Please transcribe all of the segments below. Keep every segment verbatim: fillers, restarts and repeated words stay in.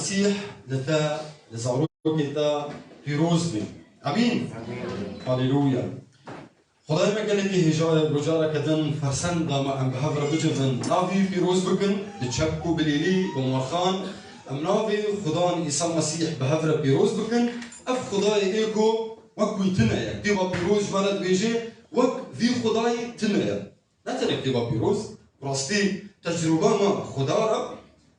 Mesîh li te, li zarokê te pîroz be. Amîn. Haleluya. Xwedayê me gelekî hêja ye, ku careke din fersenda me em bi hev re bicivin, navê wî pîroz bikin, bi çepk û bi lêlî, bi marxan, em navê Xudan Îsa Mesîh bi hev re pîroz bikin. Ev Xwedayê ê ku wek wî tune ye. Kitêba Pîroz ji me re dibêje, wek vî Xwedayê tune ye. Ne tenê Kitêba Pîroz, bi rastî tecrûba me Xuda re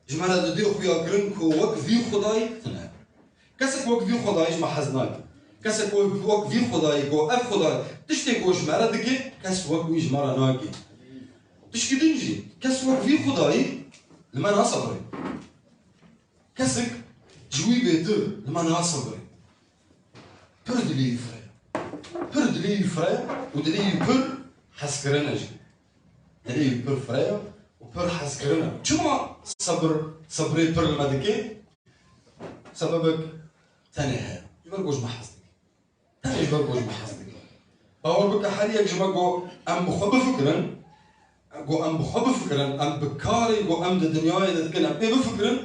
ji me re dide xuyakirin ku wek vî Xwedayî tune. Kesek wek vî Xwedayî ji me hez nake. Kesek wek, wek vî Xwedayî ku ev Xwedayî tiştê ku ji me re dike, kes wek wî ji me re nake. Tişkî din jî, kes wek vî Xwedayî li me nasebire. Kesek ji wî bêtir li me nasebire. Pir dilê wî fireye. Pir dilê wî fireye û dilê wî pir hezkirin e jî. Dilê wî pir fireye û pir hezkirin e. Çima sebir, sebrê pir li me dike? Sebebek tenê heye. Ji ber ku ji me hez dike. Tenê ji ber ku ji me hez dike. Bawer bike, her yek ji me ku em bi xwe bifikirin, ku em bi xwe bifikirin, em bi karê ku em di dinyayê de dikin, em pê bifikirin,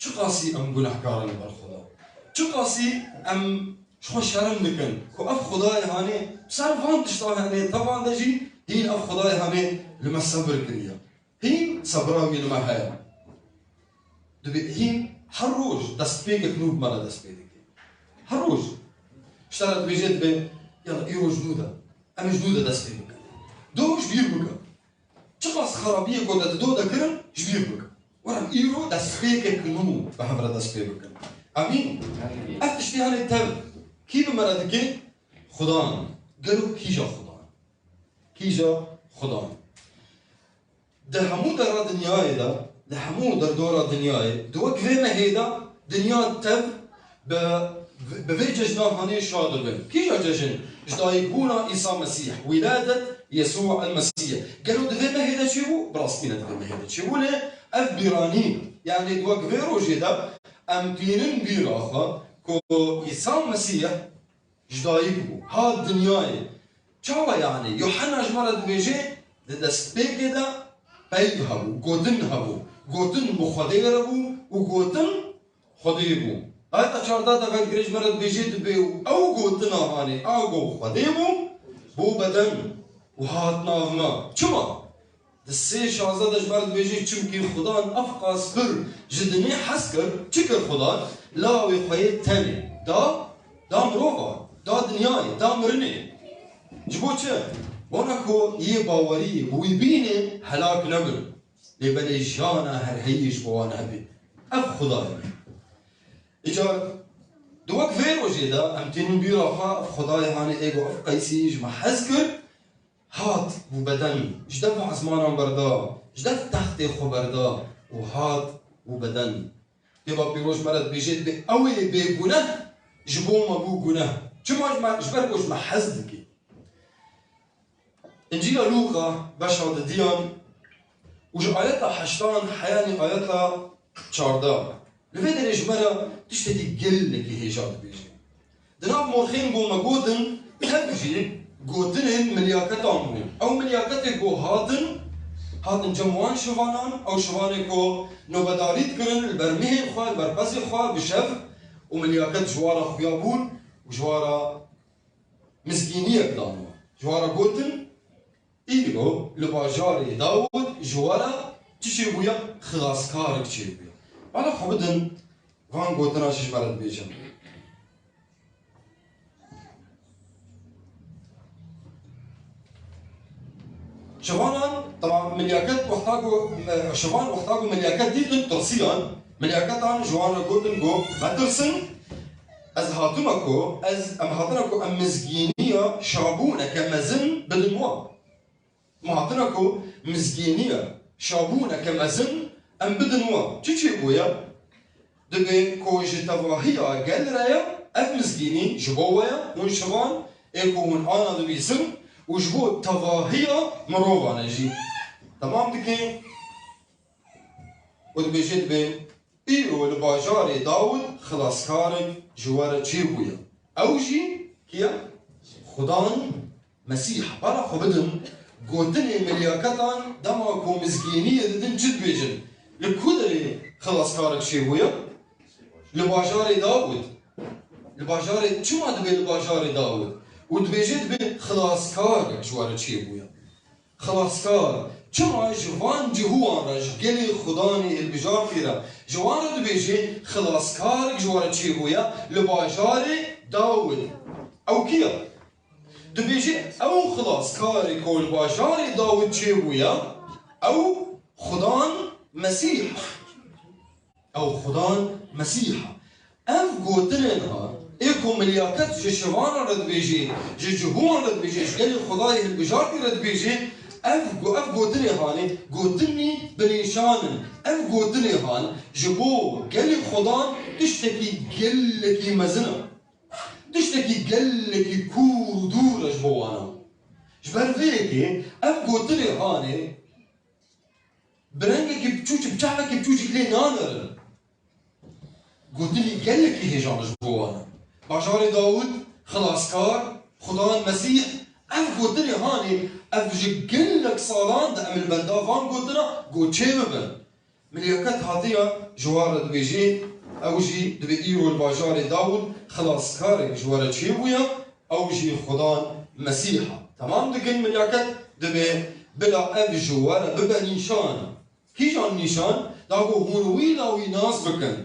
çiqasî em gunehkar in li ber Xweda. Çiqasî em ji xwe şerm dikin ku ev Xwedayê hanê ser van tişta hanê, tevan de jî hîn ev Xwedayê hanê li me sebir kiriye. Hîn sebra wî li me heye. Dibê hîn her roj destpêkek nû bi me re dest pê dike. Her roj. Ji te re dibêje, dibê, yala, îro ji nû de. Em ê ji nû de dest pê bikin. Do ji bîr bike. Çiqas xerabiyê ku te di do de kirin, ji bîr bike. Were em îro destpêkek nû bi hev re dest pê bikin. Amîn. Ev tiştê hanê tev kî bi me re dike? Xudan. Gelo kîja Xudan? Kîja Xudan? Di hemû dera dinyayê de, di hemû derdora dinyayê, di wek vê mehê de dinya tev bi, bi vê cejna hanê şa dibe. Kîja cejn? Ji dayikbûna Îsa Mesîh, Wîladet Yesû el Mesîh. Gelo di vê mehê de çêbû? Bi rastî ne di vê mehê de çêbû, lê ev bîranîn. Yanî di wek vê rojê de em tînin bîra xwe ku Îsa Mesîh ji dayik bû, hat dinyayê. Çawa yanî? Yuhanna ji me re dibêje, di destpêkê de peyv hebû, gotin hebû. Gotin bi Xwedê re bû û gotin Xwedê bû. Ayeta çardeh de vengirê ji me re dibêje, dibê û ew gotina hanê, a go Xwedê bû, bû beden û hat nav me. Çima? Di sê şazdeh de ji me re dibêje, çimkî Xudan ev qas pir ji dinê hez kir, çi kir Xudan? Lawê xwe yê tenê da, da mirovan, da dinyayê, da mirinê. Ji bo çi? Bona ku yê bawerî bi wî bînê helak nebin. Lê belê jiyana herheyî ji bo wan hebe. Ev Xuda ye. Îcar di wek vê rojê de em tînin bîra xwe, ev Xwedayê hanê ê go ev qeysî ji me hez kir, hat bû beden, ji dev ezmanan berda, ji dev textê xwe berda û hat bû beden. Kitêba Pîroz ji me re dibêje, dibê ew ê bêguneh ji bo me bû guneh. Çima ji me, ji ber ku ji me hez dike. Încîla Lûqa beşa didiyan û ji ayeta heştan heyanî ayeta çarda. Li vê derê ji me re tiştekî gelekî hêja dibêje. Di nav morxên ku me gotin, tev jî gotinên milyaketan bûn. Ew milyaketê ku hatin, hatin cem wan şivanan, ew şivanê ku nobedarî dikirin li ber mihên xwe, li ber pezê xwe bi şev û milyaket ji wan re xuya bûn û ji wan re mizgîniyek dan wan. Ji wan re gotin, Îro li bajarê Dawid ji we re çi çêbûye? Xilaskarek çêbûye. Bala xwe bidin van gotina jî ji me re dibêjin. Şivanan, tamam, milyaket wexta ku, e, şivan wexta ku milyaket dîtin, tirsiyan, milyaketan ji wan re gotin ku, metirsin, ez hatime ku, ez, em hatine ku em mizgîniya şabûneke mezin bidin wan. Em hatine ku mizgîniya şabûneke mezin em bidin wan. Çi çêbûye? Dibê ku ji tevahiya gel re ye, ev mizgînî ji bo we ye, hûn şivan ê ku hûn ana dibîsin û ji bo tevahiya mirovan e jî. Temam dike û dibêje, dibê, Îro li bajarê Dawid xilaskarek ji we re çêbûye. Ew jî kî ye? Xudan Mesîh. Bala xwe bidin, gotinê milyaketan dema ku mizgîniyê didin çi dibêjin? Li ku derê xilaskarek çêbûye? Li bajarê Dawid. Li bajarê, çima dibê li bajarê Dawid? Û dibêje dibê xilaskar ji we re çêbûye. Xilaskar. Çima ji van cihuwan re, ji gelê Xudanê hilbijartî re, ji wan re dibêje xilaskar ji we re çêbûye li bajarê Dawid. Ew kî ye? Dibêje ew xilaskarê ku li bajarê Dawid çêbûye, ew Xudan Mesîh. Ew Xudan Mesîh e. Ev gotinên ha, ê ku milyaket ji şivanan re dibêjê, ji cihuwan re dibêjê, ji gelê Xwedayê hilbijartî re dibêjê, ev go-, ev gotinê hanê, gotinî bi nîşan in. Ev gotinê han ji bo gelê Xwedan tiştekî gelekî mezin e. Tiştekî gelekî kûr û dûr e ji bo wan e. Ji ber vê yekê ev gotinê hanê bi rengekî biçûçik, bi çavekî biçûçik lê nanerin. Gotinî gelekî hêjan ji bo wan e. Bajarê Dawid, xilaskar, Xudan Mesîh, ev gotinê hanê, ev ji gelek salan de em li benda van gotina ku çê bibin. Milyaket hatiye ji wan re dibêjê, ew jî dibê îro li bajarê Dawid xilaskarek ji we re çêbûye, ew jî Xudan Mesîh e. Temam dikin milyaket, dibê bila ev ji we re bibe nîşan. Kîjan nîşan? Da ku hûn wî lawî nas bikin.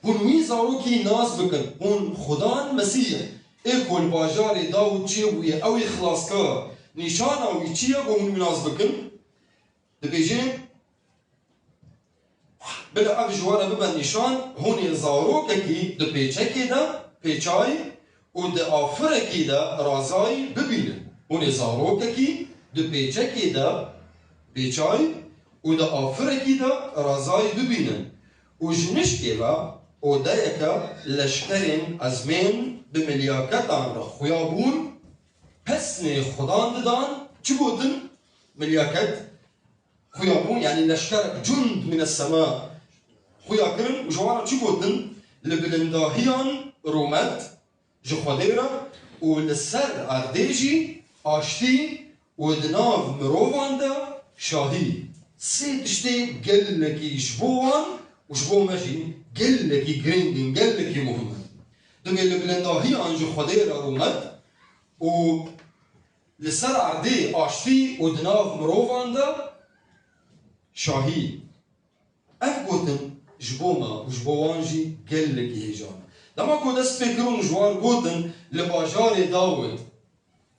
Hûn wî zarokî nas bikin. Hûn Xudan Mesîh ê ku li bajarê Dawid çêbûye, ew ê xilaskar. Nîşana wî çi ye ku hûn wî nas bikin? Dibêje, bila ev ji we re bibe nîşan, hûn ê zarokekî di pêçekê de pêçayî û di afirekî de razayî bibînin. Hûn ê zarokekî di pêçekê de pêçayî û di afirekî de razayî bibînin. Û ji nişkê ve odeyeke leşkerên ezmên bi milyaketan re xuya bûn, pesnê Xudan didan, çi gotin? Milyaket xuya bûn, yanî leşker, cund mine sema xuya kirin û ji wan re çi gotin? Li bilindahiyan rûmet ji Xwedê re û li ser erdê jî aştî û di nav mirovan de şahî. Sê tiştê gelekî ji bo wan û ji bo me jî gelekî girîng in, gelekî muhim in. Dibê li bilindahiyan ji Xwedê re rûmet û li ser erdê aştî û di nav mirovan de şahî. Ev gotin ji bo me û ji bo wan jî gelekî hêja ne. Dema ku dest pê kirin û ji wan gotin li bajarê Dawid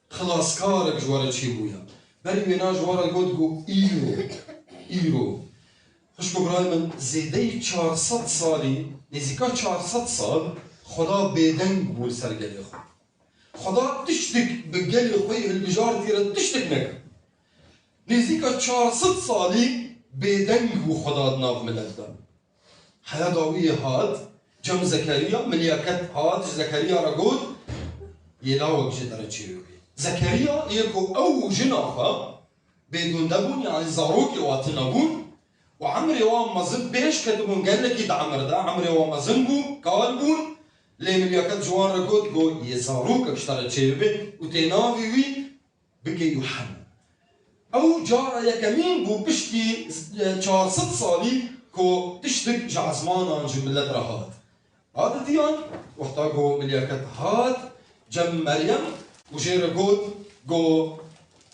xilaskarek ji we re çêbûye. Berî wêna ji wan re got, got, îro, îro. Xwişk û birayê min, zêdeyî çar sed salî, nêzîka çar sed sal Xweda bêdeng bû li ser gelê xwe. Xweda tiştik bi gelê xwe yê hilbijartî re tiştik nekir. Nêzîka çar sed salî bêdeng bû Xweda di nav milet de. Heya dawiyê hat, cem Zekeriya, milyaket hat ji Zekeriya re got, yê lawek ji te re çêbibê. Zekeriya yê ku ew û jina xwe bêdûnde bûn, yanî zarokê wa tune bûn û emrê wan mezin pêş ketibûn, gelekî di emir de, emrê wan mezin bû, kal bûn, lê milyaket ji wan re got, got, yê zarokek ji te re çêbibê û tê navê wî bike Yuhanna. Ew cara yekemîn bû piştî, e, çar sed salî ku tiştik ji ezmanan ji milet re hat. Adetiyan, wexta ku milyaket hat cem Meryem û jê re got, got,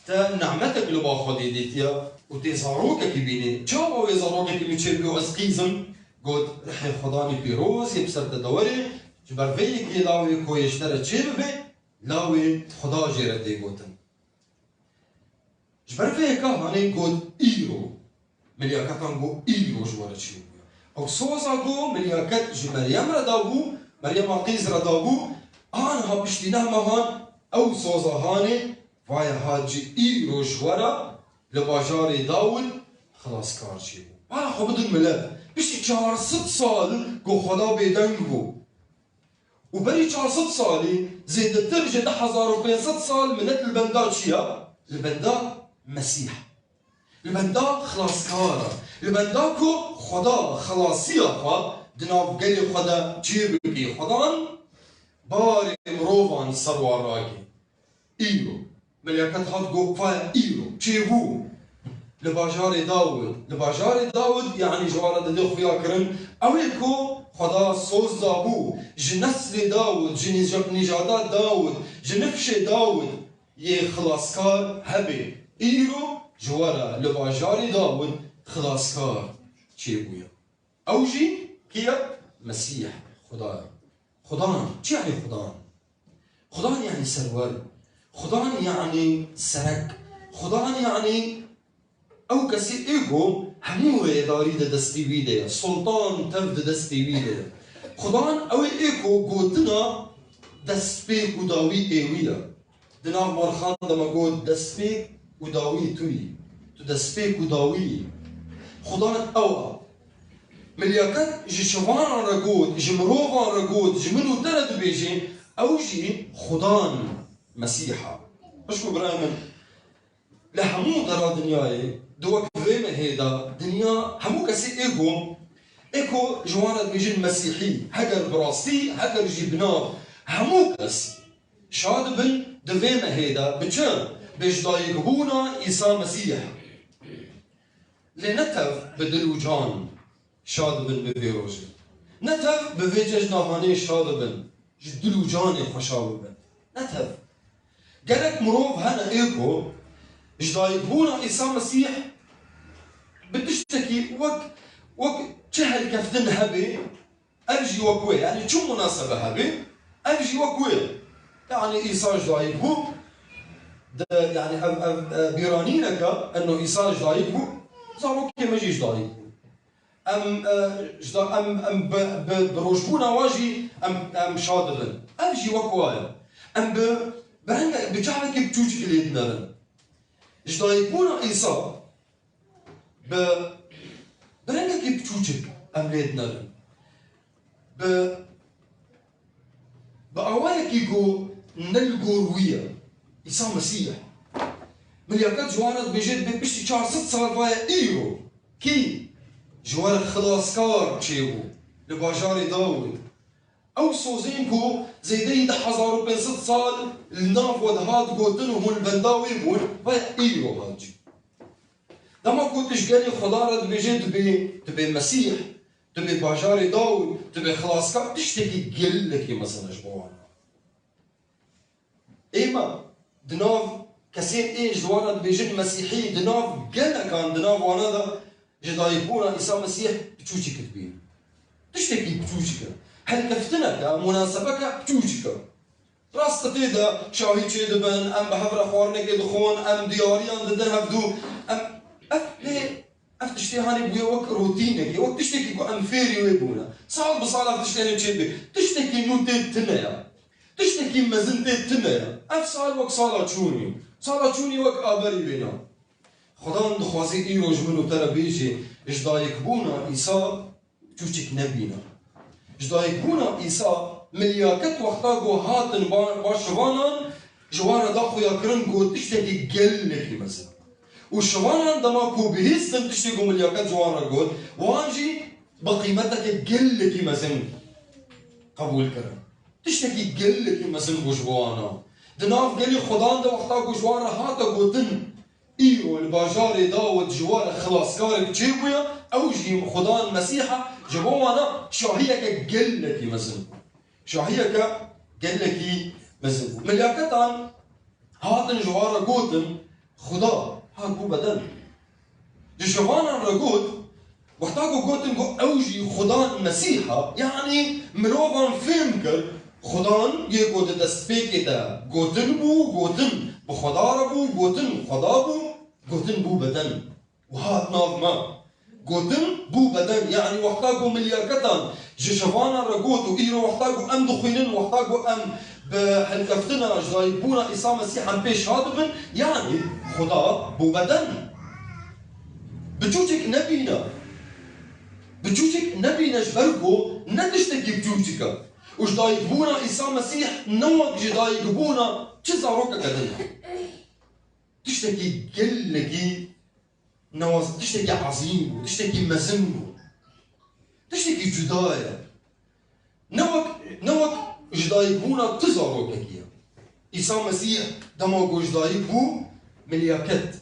te nehmetek li ba Xwedê dîtiye û tê zarokekî bînê. Çawa wê zarokekî min çêbibê û ez qîz im? Got, rihê Xwedanê pîroz yê bi ser te de were, ji ber vê yekê lawê ku yê ji te re çêbibê, lawê Xweda jê re tê gotin. Ji ber vê yeka hanê got îro. Milyaketan got îro ji we re çêbûye. Ew soza ku milyaket ji Meryem re dabû, Meryema qîz re dabû, aniha piştî neh mehan ew soza hanê, vaye hat ji îro ji we re li bajarê Dawid xilaskar çêbû. Bala xwe bidin milet. Piştî çar sed sal ku Xweda bêdeng bû. Û berî çar sed salî, zêdetir ji du hezar û pênc sed sal milet li benda çi ya? Li benda Mesîh. Li benda xilaskar e. Li benda ku Xweda xelasiya xwe di nav gelê xwe de çê bike. Xwedan barê mirovan ser wan rake. Îro. Milyaket hat got, vaya îro çêbû. Li bajarê Dawid. Li bajarê Dawid, yanî ji wan re didê xuya kirin. Ew ê ku Xweda soz dabû, ji neslê Dawid, ji nîja-, nîjada Dawid, ji nifşê Dawid yê xilaskar hebê. Îro ji we re li bajarê Dawid xilaskar çêbûye. Ew jî kî ye? Mesîh, Xuda ye. Xudan, çi yanî Xudan? Xudan yanî serwer. Xudan yanî serek. Xudan yanî ew kesê ê ku hemû rêdarî di destê wî de ye. Sultan tev di destê wî de ye. Xudan ew ê ku gotina destpêk û dawî ê wî ye. Di nav Marxan de me got, destpêk û dawî tu yî. Tu destpêk û dawî yî. Xudan ew e. Milyaket ji şivanan re got, ji mirovan re got, ji min û te re dibêje, ew jî Xudan Mesîh e. Xwişk û birayê min, li hemû dera dinyayê, di wek vê mehê de, dinya hemû kesê ê ku, ê ku ji wan re dibêjin Mesîhî, heger bi rastî, heger jî bi nav, hemû kes şa dibin di vê mehê de. Bi çi? Bi ji dayikbûna Îsa Mesîh. Lê ne tev bi dil û can şa dibin bi vê rojê. Ne tev bi vê cejna hanê şa dibin, ji dil û canê xwe şa bibin. Ne tev. Gelek mirov hene ê ku ji dayikbûna Îsa Mesîh bi tiştekî wek, wek çi helkeftin hebê, ev jî wek wê. Yanî çi munasebe hebê, ev jî wek wê. Yanî Îsa ji dayik bû, de, yanî ev, ev, e, bîranîneke, eno Îsa ji dayik bû, zarokê me jî ji dayik bû. Em, e, ji da-, em, em bi, bi, bi rojbûna wa jî em, em şa dibin. Ev jî wek wa ye. Em bi, bi renge, bi çavekî biçûçik lê dinerin. Ji dayikbûna Îsa bi, bi rengekî biçûçik em lê dinerin. Bi, bi awayekî ku ne li gor wî ye. Îsa Mesîh. Milyaket ji wan re dibêje, dibê piştî çar sed sal vaye îro kî ji we re xilaskar çêbû li bajarê Dawid. Ew sozên ku zêdeyî du hezar û pênc sed sal li nav we dihat gotin û hûn li benda wê bûn, vaye îro hat cî. Dema ku tu ji gelê Xweda re dibêje, tu bê, tu bê Mesîh, tu bê bajarê Dawid, tu bê xilaskar, tiştekî gelekî mezin e ji bo wan. Ê me, di nav kesên ê ji wan re dibêjin Mesîhî, di nav gelekan, di nav wana de ji dayikbûna Îsa Mesîh piçûçik dibînin. Tiştekî piçûçik e. Helkeftineke, munasebeke piçûçik e. Rast e tê de şahî çêdibin, em bi hev re xwarinekê dixwin, em diyariyan didin hevdû, em, ev lê, ev tiştê hanê bûye wek rotînekê, wek tiştekî ku em fêrî wê bûne. Sal bi sal ev tişt tenê çêdibe. Tiştekî nû tê tune ye. Tiştekî mezin tê tune ye. Ev sal wek sala çûnî. Sala çûnî wek aberî wêna. Xudan dixwaze îro ji min û te re bêje, ji dayikbûna Îsa çûçik nebîne. Ji dayikbûna Îsa milyaket wexta ku hatin ba, ba şivanan ji wan re da xuyakirin got tiştekî gelekî mezin. Û şivanan dema ku bihîstin tiştê ku milyaket ji wan re got, wan jî bi qîmeteke gelekî mezin qebûl kirin. Tiştekî gelekî mezin bû ji bo wan a. Di nav gelê Xudan de wexta ku ji wan re hate gotin, îro li bajarê Dawid ji we re xilaskarek çêbûye, ew jî Xudan Mesîh e, ji bo wana şahiyeke gelekî mezin bû. Şahiyeke gelekî mezin bû. Milyaketan hatin ji wan re gotin, Xuda hat bû beden. Ji şivanan re got, wexta ku gotin ku ew jî Xudan Mesîh e, yanî mirovan fêm kir, Xudan yê ku di destpêkê de gotin bû, gotin bi Xweda re bû, gotin Xweda bû, gotin bû beden. Û hat nav me. Gotin bû beden, yanî wexta ku milyaketan ji şivanan re got û îro wexta ku em dixwînin, wexta ku em bi helkeftina ji dayikbûna Îsa Mesîh em pê şa dibin, yanî Xuda bû beden. Biçûçik nebîne. Biçûçik nebîne ji ber ku ne tiştekî biçûçik e. Û ji dayikbûna Îsa Mesîh ne wek ji dayikbûna çi zarokeke din e. Tiştekî gelekî newaz, tiştekî ezîm bû, tiştekî mezin bû. Tiştekî cuda ye. Ne wek, ne wek ji dayikbûna tu zarokekî ye. Îsa Mesîh dema ku ji dayik bû, milyaket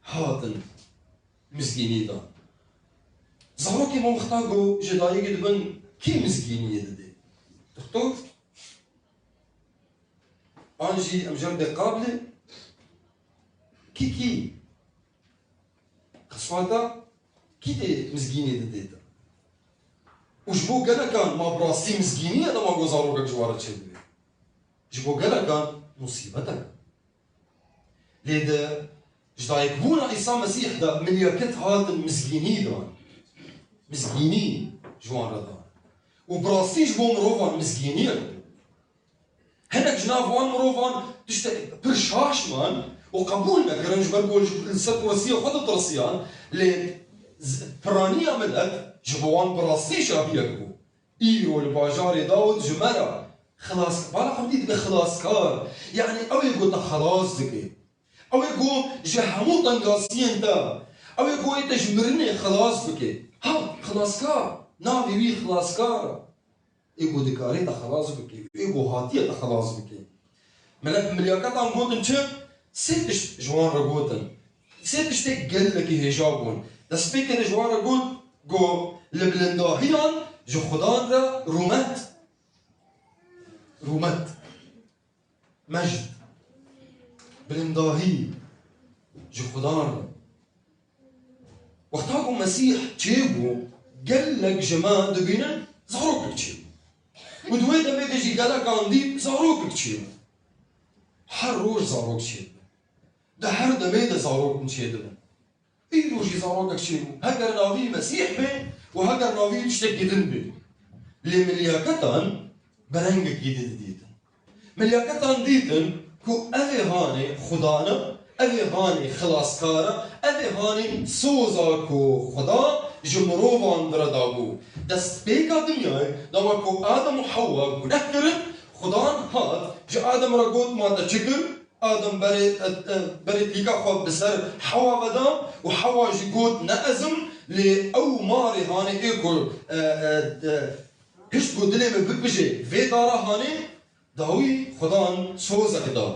hatin mizgînî de. Zarokê me wexta ku ji dayikê dibin, Kî mizgîniyê didê? Doktor? An jî em jan bê qablê? Kî, kî? Qismeta kî dê mizgînê didê te? Û ji bo gelekan ma bi rastî mizgînî ye dema ku zarokek ji wan re çêdibe? Ji bo gelekan musîbetek e. Lê di ji dayikbûna Îsa Mesîh de milyaket hatin mizgînî dan. Mizgînî ji wan re dan. Û bi rastî ji bo mirovan mizgîniyek bû. Hinek ji nav wan mirovan tiştek pir şaş man û qebûl nekirin, ji ber ku ji, li ser kursiyê xwe ditirsiyan, lê z-, piraniya milet ji bo wan bi rastî şahiyek bû. Îro li bajarê Dawid ji me re xilas-, bala xwe dî dibe xilaskar. Yanî ew ê ku te xelas dike. Ew ê ku ji hemû tengasiyên te, ew ê ku ê te ji mirinê xilas bike. Ha, xilaskar. Navê wî xilaskar e. Ê ku dikarê te xelas bike, ê ku hatiye te xelas bike. Melek milyaketan gotin çi? Sê tişt ji wan re gotin. Sê tiştê gelekî hêja bûn. Destpêkê de ji wan re got, got, li bilindahiyan ji Xudan re rûmet. Rûmet. Mejd. Bilindahî ji Xudan re. Wexta ku Mesîh çêbû, gelek ji me dibînin zarokek çêbû. Û di wê demê de jî gelekan dît zarokek çêbû. Her roj zarok çêdibin. Di her demê de zarok çêdibin. Îro jî zarokek çêbû. Heger navî Mesîh bê û heger navî tiştekî din bê. Lê milyaketan bi rengekî din didîtin. Milyaketan dîtin ku ev ê hanê Xudan e, ev ê hanê xilaskar e, ev ê hanê soza ku Xuda ji mirovan di re dabû. Destpêka dinyayê, dema ku Adem û Hewa guneh kirin, Xudan hat ji Adem re got, ma te çi kir? Adem berê, e, e, berê tîka xwe bi ser Hewa ve da û Hewa jî got, ne ez im, lê ew marê hanê ê ku, e, e, e, hişt ku dilê min bikuje vê dara hanê, dawî Xudan sozek da.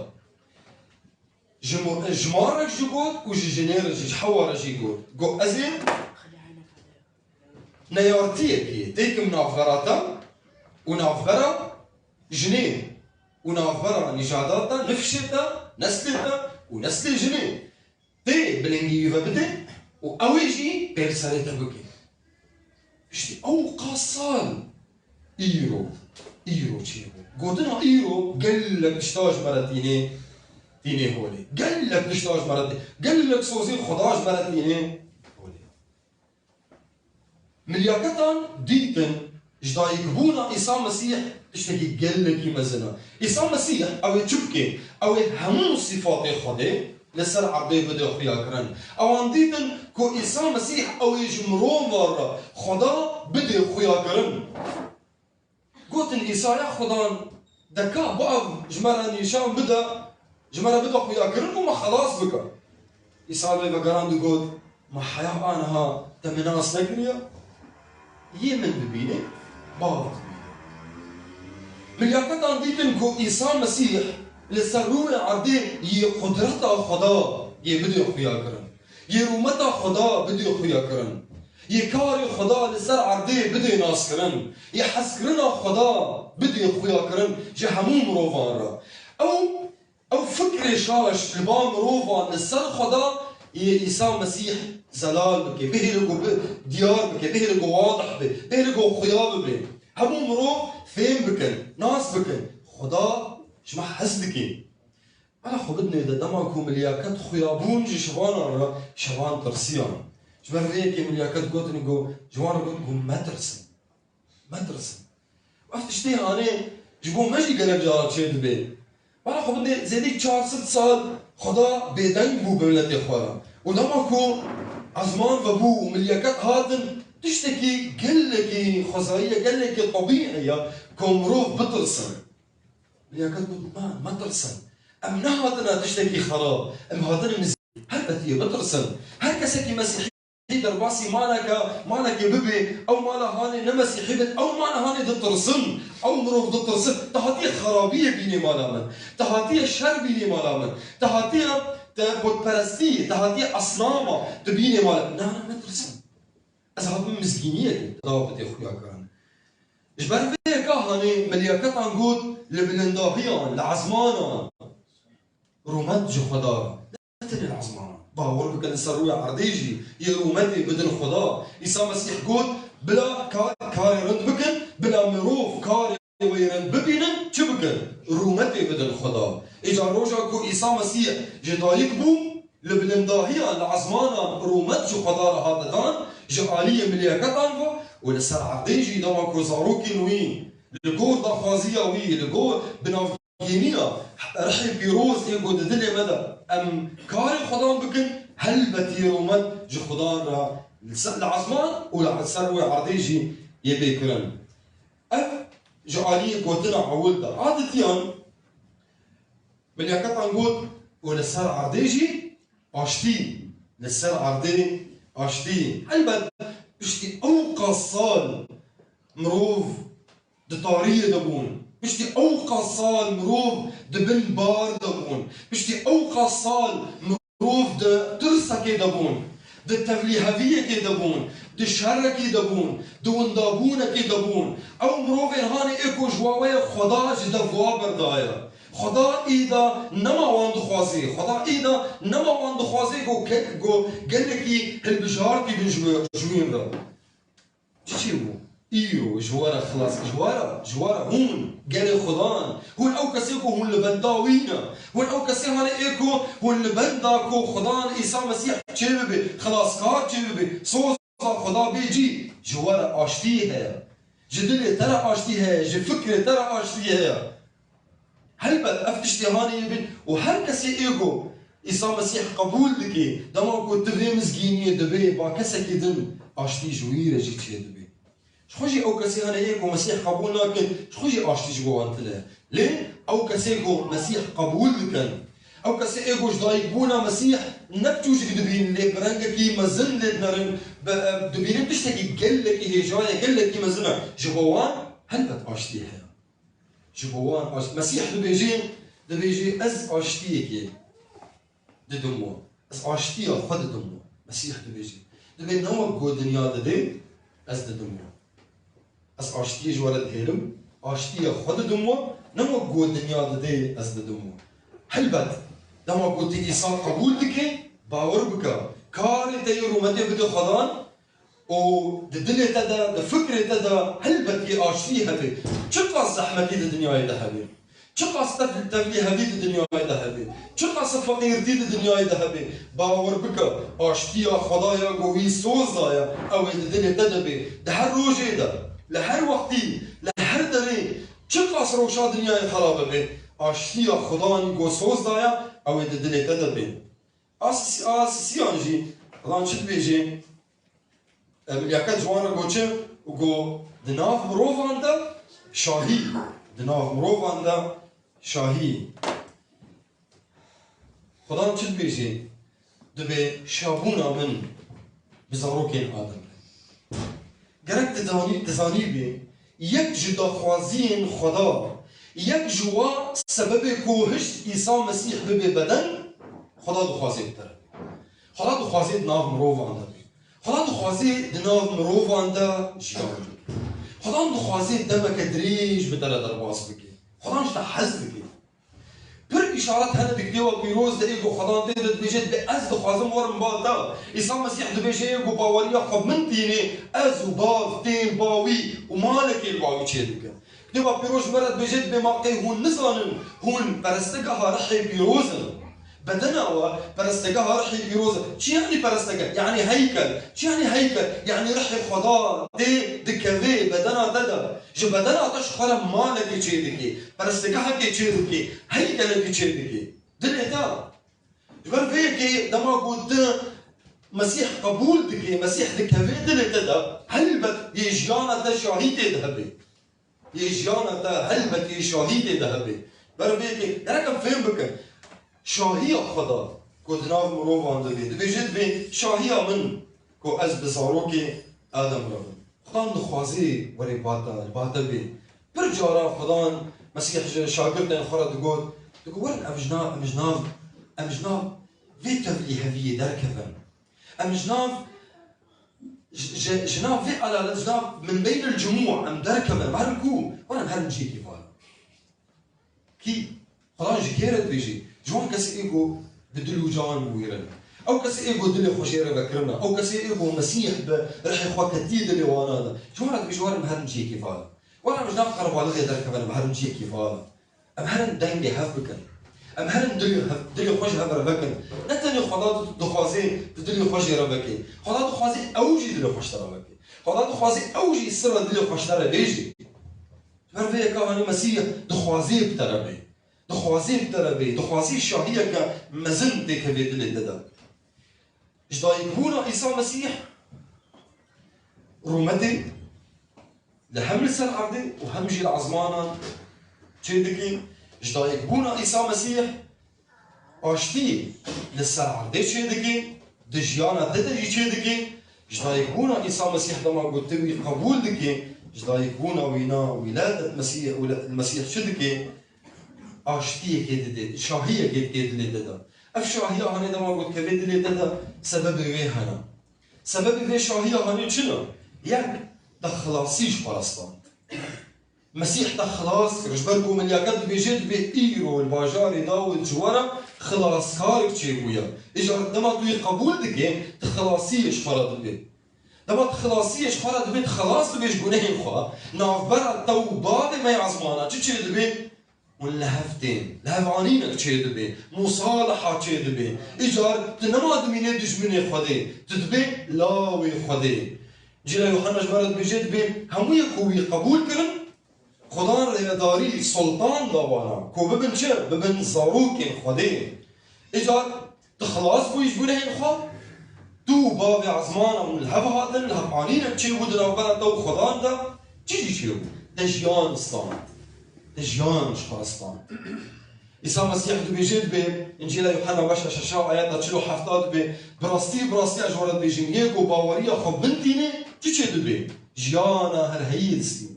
Ji mo-, ji marek jî got û ji jinê re jî, ji Hewa re jî got. Got, ez ê neyartiyekê têkim navbera te û navbera jinê û navbera nîjada te, nifşê te, neslê te û neslê jinê. Tê bilingî wî ve bidê û ew ê jî pê li serê te bike. Piştî ew qas sal îro, îro çêbû. Gotina îro gelek tişta ji me re tînê, tînê holê. Gelek tişta ji me re tî-, gelek sozên Xuda ji me re tînê holê. Milyaketan dîtin ji dayikbûna Îsa Mesîh tiştekî gelekî mezin e. Îsa Mesîh ew ê çi bike? Ew ê hemû sîfatê Xwedê li ser erdê bide xuyakirin. Ewan dîtin ku Îsa Mesîh ew ê ji mirovan re Xweda bide xuyakirin. Gotin Îsaya Xudan, de ka bav ji me re nîşan bide, ji me re bide xuyakirin û me xelas bike. Îsa wê vegerand û got, ma heya aniha te min nas nekiriye? Yê min bibîne, bav dibîne. Milyaketan dîtin ku Îsa Mesîh li ser rûyê erdê yê qudreta Xweda yê bide xuyakirin. Yê rûmeta Xweda bidê xuyakirin. Yê karê Xweda li ser erdê bidê naskirin. Yê hezkirina Xweda bidê xuyakirin ji hemû mirovan re. Ew, ew fikrê şaş li ba mirovan li ser Xweda yê Îsa Mesîh zelal bike, bihêle ku bi diyar bike, bihêle ku wadih be, bihêle ku xuya bibe. Hemû mirov fêm bikin, nas bikin. Xweda ji me hez dike. Bela xwe bidinê de dema ku milyaket xuya bûn ji şivanan re, şivan tirsiyan. Ji ber vê yekê milyaket gotin ku ji wan re got ku metirsin. Metirsin. Ev tiştê hanê ji bo me jî gelek cara çêdibe. Bela xwe bidê zêdî çar sed sal Xweda bêdeng bû bi miletê xwe re. Û dema ku ezman vebû û milyaket hatin, tiştekî gelekî xwezayî ye, gelekî tebîî ye ku mirov bitirsin. Milyaket got, me, metirsin. Em nehatine tiştekî xerab. Em hatine mizgîn. Her ketiyê bitirsin. Her kesekî mesîhî derbasî maleke, malekê bibe, ew mala hanê ne mesîhî bin, ew mala hanê ditirsin. Ew mirov ditirsin. Te hatiye xerabiyê bînê mala min. Te hatiye şer bînê mala min. Te hatiye te butperestî, te hatiye esnama tu bînê mala min. Na, na, metirsin. Ez hatim mizgîniyekê, dawa bidê xuyakirin. Ji ber vê yeka hanê milyaketan got, li bilindahiyan, li ezmanan, rûmet ji Xweda re. Ne tenê li ezmanan. Bawer bikin li ser rûyê erdê jî yê rûmetê bidin Xweda. Îsa Mesîh got, bila ka-, karê rind bikin, bila mirov karê wê rind bibînin, çi bikin? Rûmetê bidin Xweda. Îcar roja ku Îsa Mesîh ji dayik bû, li bilindahiyan, li ezmanan rûmet ji Xweda re hate dan, ji aliyê milyaketan ve û li ser erdê jî dema ku zarokên wî li gor daxwaziya wî, li gor binavgêniya rihê pîroz ê ku di dilê me de em karê Xwedan bikin, helbet yê rûmet ji Xwedan re li ser, li ezman û li ser wê erdê jî yê bê kirin. Ev ji aliyê gotina ewil de. A ditiyan, milyaketan got, û li ser erdê jî aştî, li ser erdê aştî. Helbet, piştî ew qas sal mirov di tariyê de bûn, piştî ew qas sal mirov di bin bar de bûn, piştî ew qas sal mirov di tirsekê de bûn, di tevlîheviyekê de bûn, di şerekî de bûn, di windabûnekê de bûn. Ew mirovên hanê ê ku ji wa we ye Xweda ji dev wa berdaye. Xweda êda nema wan dixwazê. Xweda êda nema wan dixwazê ku ke-, ku gelekî hilbijartî bin ji we, ji wîn re. Çi çêbû? Îro ji we re xilas, ji we re, ji we re hûn, gelê Xudan, hûn ew kesê ku hûn li benda wî ne, hûn ew kesê hane ê ku hûn li benda ku Xudan Îsa Mesîh çê bibe, xilaskar çê bibe, soza Xuda bê cî, ji we re aştiyê heye. Ji dilê te re aştî heye, ji fikrê te re aştî heye. Helbet ev tiştê hanê yê bin û her kesê ê ku Îsa Mesîh qebûl dike, dema ku tu vê mizgîniyê dibê ba kesekî din, aştî ji wî re jî çêdibe. Ji xwe jî ew kesê hene yê ku Mesîh qebûl nakin, ji xwe jî aştî ji bo wan tune. Lê ew kesê ku Mesîh qebûl dikin, ew kesê ê ku ji dayikbûna Mesîh ne bi çûçik dibînin, lê bi rengekî mezin lê dinerin, bi, em, dibînin tiştekî gelekî hêja ye, gelekî mezin e. Ji bo wan helbet aştî heye. Ji bo wan aş-, Mesîh dibêje, dibêje, "Ez aştiyekê didim we. Ez aştiya xwe didim we." Mesîh dibêje. Dibê ne wek ku dinya didê, ez didim we. Ez aştiyê ji we re dihêlim, aştiya xwe didim we, ne wek ku dinya didê, ez didim we. Helbet, dema ku tu Îsa qebûl dikî, bawer bike, karê te yê rûmetê bide Xwedan, û di dilê te de, di fikrê te de helbet yê aştiyê hebe. Çiqas zehmetî di dinyayê de hebe, çiqas tev-, tevlîhevî di dinyayê de hebe, çiqas feqîrtî di dinyayê de hebe, bawer bike, aştiya Xwedaya ku wî soz daye, ew ê di dilê te de be. Di her rojê de, li her wextî, li her derê, çiqas rewşa dinyayê xera bibe, aştiya Xudan ku soz daye, ew ê di dilê te de be. A sisi-, a sisiyan jî, Xudan çi dibêje? E, milyaket ji wan re got çi? Û got, di nav mirovan de şahî. Di nav mirovan de şahî. Xudan çi dibêje? Dibê şabûna min bi zarokên Adem re. Gerek tu zanî, tu zanîbî, yek ji daxwaziyên Xweda, yek ji wa sebebê ku hişt Îsa Mesîh bibe beden, Xweda dixwaze bi te re. Xweda dixwaze di nav mirovan de be. Xweda dixwaze di nav mirovan de jiyan bike. Xweda dixwaze demeke dirêj bi te re derbas bike. Xweda ji te hez dike. Pir îşaret hene di Kitêba Pîroz de ê ku Xwedan tê de dibêje, dibê, "Ez dixwazim werim ba te." Îsa Mesîh dibêje, "Ê ku baweriya xwe bi min tînê, ez û Bav tên ba wî û malekê li ba wî çêdikin." Kitêba Pîroz ji me re dibêje, dibê, "Ma qey hûn nizanin, hûn perestegeha rihê pîroz in." Bedena we perestegeha rihê pîroz e. Çi yanî perestegeh? Yanî heykel. Çi yanî heykel? Yanî rihê Xweda tê dikeve bedena te de. Ji bedena te ji xwe re malekê çêdike, perestegehekê çêdike, heykelekê çêdike. Dilê te. Ji ber vê yekê dema ku tu Mesîh qebûl dike, Mesîh dikeve dilê te de, helbet yê jiyana te şahî tê de hebe. Yê jiyana te helbet yê şahî tê de hebe. Ber vê yekê gerek em fêm bikin. Şahiya Xweda ku di nav mirovan de bê, dibêje, dibê, "Şahiya min ku ez bi zarokê Adem re bim." Xudan dixwaze were ba te, li ba te bê. Pir caran Xudan Mesîh ji şagirtên xwe re digot, digot, "Werin em ji nav, em ji nav, em ji nav vê tevlîheviyê derkevin. Em ji nav ji, ji, ji nav vê elalet, ji nav min beynil cumû em derkevin, em herin ku, wan em herin cihekî vala. Kî? Xudan ji kê re dibêjî? Ji wan kesê ê ku bi dil û can bûyîrin. Ew kesê ê ku dilê xwe jê re vekirine. Ew kesê ê ku Mesîh bi rihê xwe ketiye dilê wana de. Ji wan re dibêjî, wan em herin cihekî vala. Wan em ji nav qerebalixê derkevin, em herin cihekî vala. Em herin dengê hev bikin. Em herin dilê hev, dilê xwe ji hev re vekin. Ne tenê Xweda di-, dixwazê tu dilê xwe jê re vekê. Xweda dixwazê ew jî dilê xwe ji te re vekê. Xweda dixwazê ew jî sirra dilê xwe ji te re bêjê. Ji ber vê yeka hanî Mesîh dixwazê bi te re bê. Dixwazê bi te re bê. Dixwazê şahiyeke mezin têkevê dilê te de. Ji dayikbûna Îsa Mesîh rûmetê li hem li ser erdê û hem jî li ezmanan çêdike. Ji dayikbûna Îsa Mesîh aştî li ser erdê çêdike, di jiyana te de jî çêdike. Ji dayikbûna Îsa Mesîh dema ku tu wî qebûl dike, ji dayikbûna wî na wîladet Mesîh, wîla-, Mesîh çi dike? Aştiyekê dide, şahiyekê dike dilê te de. Ev şahiya hanê dema ku dikeve dilê te de, sebebê wê hene. Sebebê vê şahiya hanê çi ne? Yek, te xilasî ji xwe re stand. Mesîh te xilas kir. Ji ber ku milyaket dibêje, dibê îro li bajarê Dawid ji we re xilaskarek çêbûye. Îcar dema tu yê qebûl dikê, tu xilasiyê ji xwe re dibê. Dema tu xilasiyê ji xwe re dibê, tu xilas dibê ji gunehên xwe. Navbera te û bavê me ya ezmana çi çêdibe? Hûn li hev tên. Li hev anînek çêdibe. Musaliha çêdibe. Îcar tu nema dimînê dijminê Xwedê. Tu dibê lawê Xwedê. Cîla Yuhanna ji me re dibêje, dibê hemû yek ku wî qebûl kirin, Xudan rêvedarî, sultan da wana, ku bibin çi? Bibin zarokên Xwedê. Îcar tu xilas bûyî ji gunehên xwe, tu û bavê ezmana hûn li hev hatin, li hev anînek çêbû di navbera te û Xudan de, çi jî çêbû? Te jiyan stand. Te jiyan ji xwe stand. Îsa Mesîh dibêje, dibê, Încîla Yuhanna beşa şeşa ayeta çil û hefta dibê, bi rastî, bi rastî ez ji we re dibêjim, yê ku baweriya xwe bintîne, çi çêdibe? Jiyana herheyî distîne.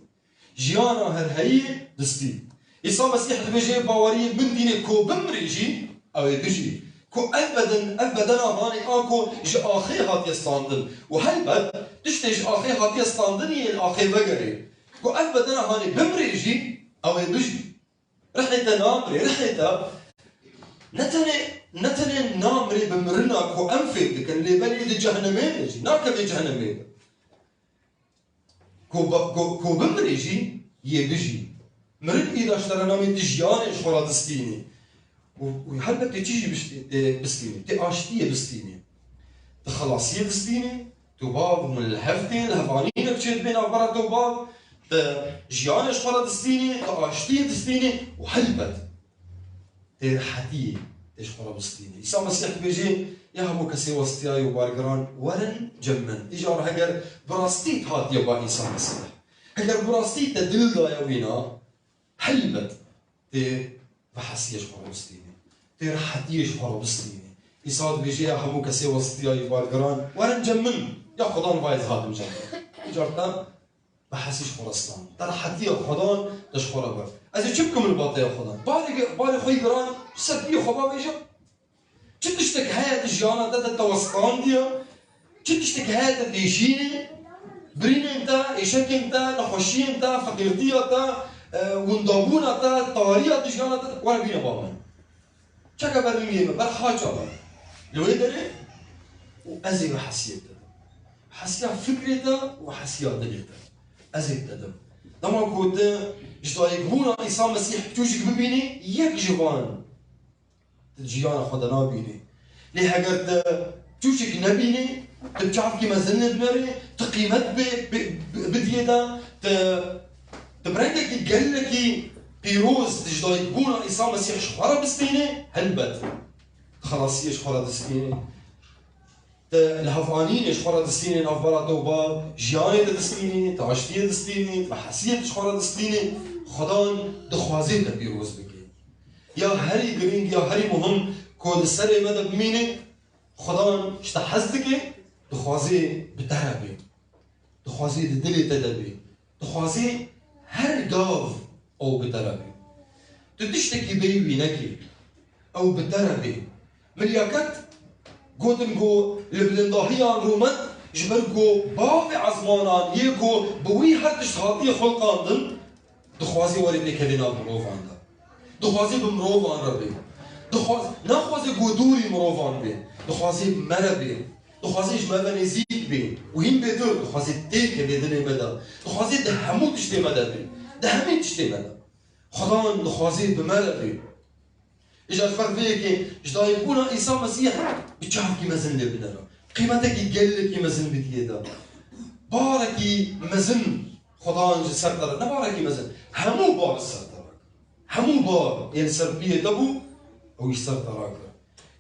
Jiyana herheyî distî. Îsa Mesîh dibêje, baweriyê min dînê ku bimrê jî, ew ê bijî. Ku ev beden, ev bedena hanê a ku ji axê hatiye standin. Û helbet, tiştê ji axê hatiye standin yê li axê vegerê. Ku ev bedena hanê bimrê jî, ew ê bijî. Rihê te namrê, rihê te ne tenê, ne tenê namrê bi mirina ku em fêm dikin, lê belê di cehnemê de jî, nakeve cehnemê de. Ku ba-, ku, ku bimrê jî, yê bijî. Mirin îda ji te re namê tu jiyanê ji xwe re distînî. Û, û helbet tê çi jî biştî-, tê bistînî? Tê aştiyê bistînî. Tu xilasiyê distînî, tu bav hûn li hev tên, li hev anînek çêdibê navbera te û bav, tu jiyanê ji xwe re distînî, tu aştiyê distînî û helbet Tê rehetiyê, tê ji xwe re bistînî. Îsa Mesîh dibêje, ya hemû kesê westiyaye û bargiran, werin cem min. Îcar heger bi rastî tu hatiye ba Îsa Mesîh, heger bi rastî te dil daye wîna, helbet tê vehesiyê ji xwe re bistînî. Tê rehetiyê ji xwe re bistînî. Îsa dibêje, ya hemû kesê westiyaye û bargiran, werin cem min. Ya Xudan vayê ez hatim cem min. Îcar te Bi hesî ji xwe re stand. Te rehetiya Xudan te ji xwe re bir. Ez ê çi bikim li ba te ya Xudan? Barê, barê xwe yî giran ji ser piyê xwe bavêjim. Çi tiştek heye di jiyana te de te we standiye? Çi tiştek heye te têşînê? Birînên te, êşekên te, nexweşiyên te, feqîrtiya te, e, windabûna te, tariya di jiyana te de, were bîne ba min. Çeka ber min yê min, ber haça min. Li wê derê û ez ê bi hesiyê te dim. Hesiya fikrê te û hesiya dilê te. Ez ê te dim. Dema ku tu ji dayikbûna Îsa Mesîh çûçik bibînî, yek ji van tu di jiyana xwe de nabînî. Lê heger tu çûçik nebînî, tu bi çavkî mezin nedinerî, tu qîmet bi, bi, bi, bidiyê de, tu, tu bi rengekî gelekî pîroz tu ji dayikbûna Îsa Mesîh ji xwe re bistînî, helbet, xelasiyê ji xwe re distînî. Tu li hev anînê ji xwe re distînî, navbera te û bav, jiyanê te distînî, tu aştiyê distînî, tu hesiyê ji xwe re distînî, Xudan dixwazê te pîroz bike. Ya herî girîng, ya herî muhim ku di serê me de bimîne, Xudan ji te hez dike, dixwazê bi te re bê. Dixwazê di dilê te de bê. Dixwazê her gav ew bi te re bê. Tu tiştekî bêyî wî nekî. Ew bi te re bê. Milyaket gotin ku li bilindahiyan rûmet Ji ber ku bavê ezmanan yê ku bi wî her tişt hatiye xulqandin, dixwazî werê pêkevê nav mirovan de. Dixwazî bi mirovan re bê. Dixwaz-, naxwaze ku dûrî mirovan bê. Dixwazî bi me re bê. Dixwazî ji me ve nêzîk bê. Û hîn bêtir dixwazî têkevê dilê me de. Dixwazî di hemû tiştê me de bê. Di hemî tiştê me de. Xudan dixwazî bi me re bê. Îja ji ber vê yekê ji dayikbûna Îsa Mesîh bi çavkî mezin lê binêre. Qîmetekî gelekî mezin bidiyê de. Barekî mezin Xudan ji ser te re, ne barekî mezin, hemû bar ji ser te re. Hemû bar yên li ser piyê te bû, ew ji ser te rakir.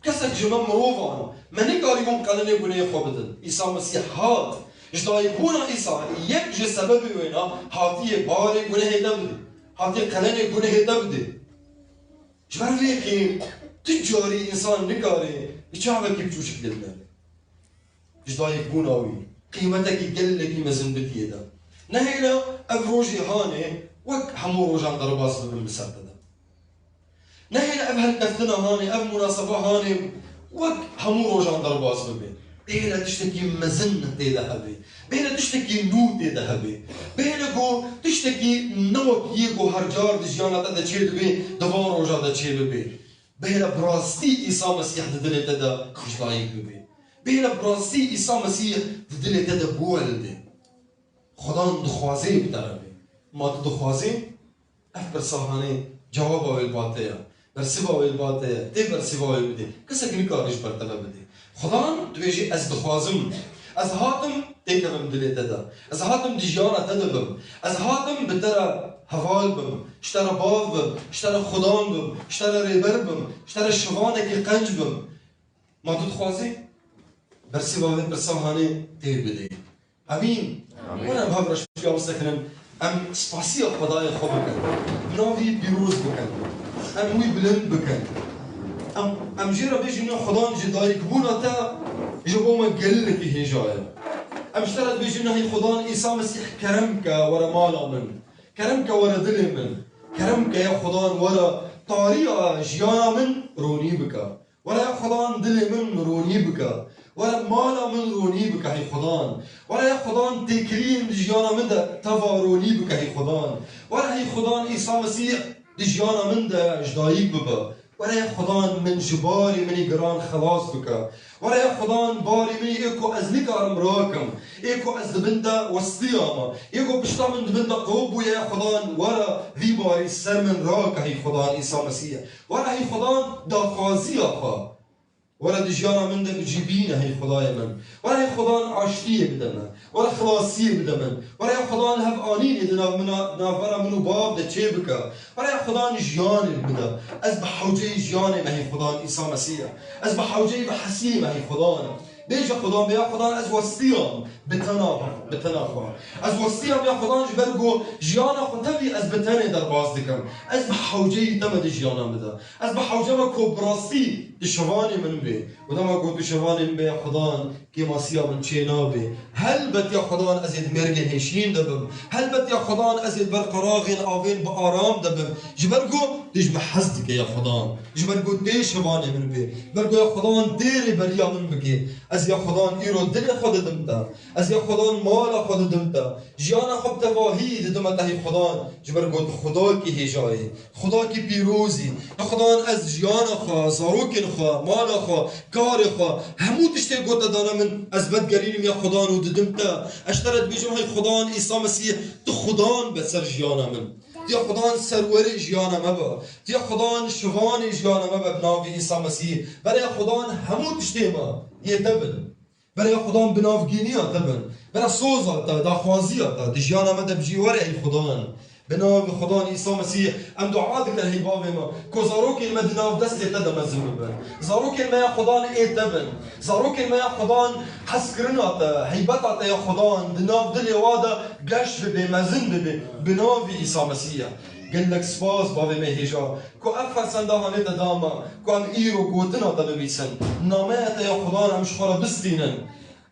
Kesek ji me mirovan, me nikarîbûn qelenê gunehê xwe bidin. Îsa Mesîh hat, ji dayikbûna Îsa yek ji sebebê wêna hatiye barê gunehê te bidê. Hatiye qelenê gunehê te bidê. Ji ber vê yekê tu carî însan nikare bi çavekî biçûçik lê binere. Ji dayikbûna wî qîmetekî gelekî mezin bidiyê de. Nehêle ev rojê hanê wek hemû rojan derbas bibin bi ser te de. Nehêle ev helkeftina hanê, ev munaseba hanê wek hemû rojan derbas bibe. Bihêle tiştekî mezin tê de hebe. Bihêle tiştekî nû tê de hebe. Bihêle ku tiştekî ne wek yê ku her car di jiyana te de çê dibe, di van roja de çê bibe. Bihêle bi rastî Îsa Mesîh di dilê te de ji dayik bibe. Bihêle bi rastî Îsa Mesîh di dilê te de biwelide. Xudan dixwaze bi te re be. Ma tu dixwazî? Ev pirsa hanê cewaba wê li ba te ye. Bersiva wê li ba te ye. Tê bersiva wê bidê. Kesek nikare ji ber te ve bidê. Xudan dibêjê, ez dixwazim. Ez hatim têkevim dilê te de. Ez hatim di jiyana te de bim. Ez hatim bi te re heval bim. Ji te re bav bim. Ji te re Xudan bim. Ji te re rêber bim. Ji te re şivanekî qenc bim. Ma tu dixwazî? Bersiva vê pirsa hanê tê bidê. Amîn. Amîn. Were em hev re ji piya bisekinin, em spasiya Xwedayê xwe bikin. Bi navî pîroz bikin. Em wî bilind bikin. Em, em jê re bêjin, ya Xudan ji dayikbûna te ji bo me gelekî hêja ye. Em ji te re dibêjin, hey Xudan, Îsa Mesîh kerem ke were mala min. Kerem ke were dilê min. Kerem ke ya Xudan were tariya jiyana min ronî bike. Were ya Xudan dilê min ronî bike. Were mala min ronî bike hey Xudan. Were ya Xudan têkiliyên di jiyana min de teva ronî bike hey Xudan. Were hey Xudan Îsa Mesîh di jiyana min de ji dayik bibe. Were ya Xudan min ji barê min ê giran xelas bike. Were ya Xudan barê min ê ku ez nikarim rakim. Ê ku ez di bin de westiya me. Ê ku pişta min di bin de qewip bûye ya Xudan were vî barî ser min rake hey Xudan Îsa Mesîh. Were hey Xudan daxwaziya xwe. Were di jiyana min de bicîbîne hey Xwedayê min. Were hey Xwedan aştiyê bide me. Were xilasiyê bide min. Were ya Xwedan hev anînê di nav min a, navbera min û bav de çê bike. Were ya Xwedan jiyanê bide. Ez bi hewceyî jiyanê me hey Xwedan Îsa Mesîh. Ez bi hewceyî bi hesiyê me hey Xwedan. Bêje Xwedan, bê ya Xwedan ez westiyam bi tena, bi tena xwe. Ez westiyam ya Xwedan ji ber ku jiyana xwe tevî ez bi tenê derbas dikim. Ez bi hewceyî te me di jiyana min de. Ez bi hewce me ku bi rastî tu şivanê min bê. Û dema ku tu şivanê min bê ya Xudan, kêmasiya min çê nabe. Helbet ya Xudan ez ê di mêrgên hêşîn de bim. Helbet ya Xudan ez ê di ber qeraxên avên bi aram de bim. Ji ber ku tu ji me hez dike ya Xudan. Ji ber ku tê şivanê min bê. Ji ber ku ya Xudan tê rêberiya min bike. Ez ya Xudan îro dilê xwe didim te. Ez ya Xudan mala xwe didim te. Jiyana xwe bi tevahî didime te hey Xudan. Ji ber ku tu Xwedakî hêja yî. Xwedakî pîroz î. Ya Xudan ez jiyana xwe, zarokên xwe, mala xwe, karê xwe, hemû tiştê ku te dane min, ez vedigerînim ya Xudan û didim te. Ez ji te re dibêjim hey Xudan Îsa Mesîh, tu Xudan be ser jiyana min. Tu ya Xudan serwerê jiyana me be. Tu ya Xudan şivanê jiyana me be bi navê Îsa Mesîh. Bere ya Xudan hemû tiştê me yê te bin. Bere ya Xudan bi navgîniya te bin. Bere soza te, daxwaziya te, di jiyana me de bijî were ey Xudan. Bi navê Xudan Îsa Mesîh em dua dikin hey bavê me. Ku zarokên me di nav destê te de mezin bibin. Zarokên me ya Xudan ê te bin. Zarokên me ya Xudan hezkirina te, heybeta te ya Xudan di nav dilê wa de geş bibe, mezin bibe. Bi navê Îsa Mesîh. Gelek spas bavê me hêja. Ku ev fersenda hanê te da me, ku em îro gotina te bibîsin. Nameya te ya Xudan em ji xwe re bistînin.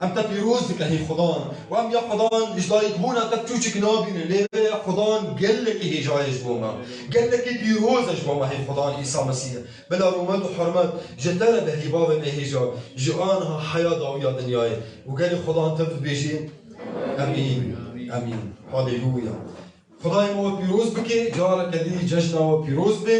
Em te pîroz dike hê Xudan. Û em ya Xudan ji dayikbûna te çûçik nabînin. Lê vê ya Xudan gelekî hêja ye ji bo me. Gelekî pîroz e ji bo me hê Xudan Îsa Mesîh. Bila rûmet û hurmet ji te re be hê bavê me hêja. Ji aniha heya dawiya dinyayê. Û gelî Xudan tev dibêjin. Emîn. Emîn. Haleluya. Xwedayê me we pîroz bike, careke dî cejna we pîroz be.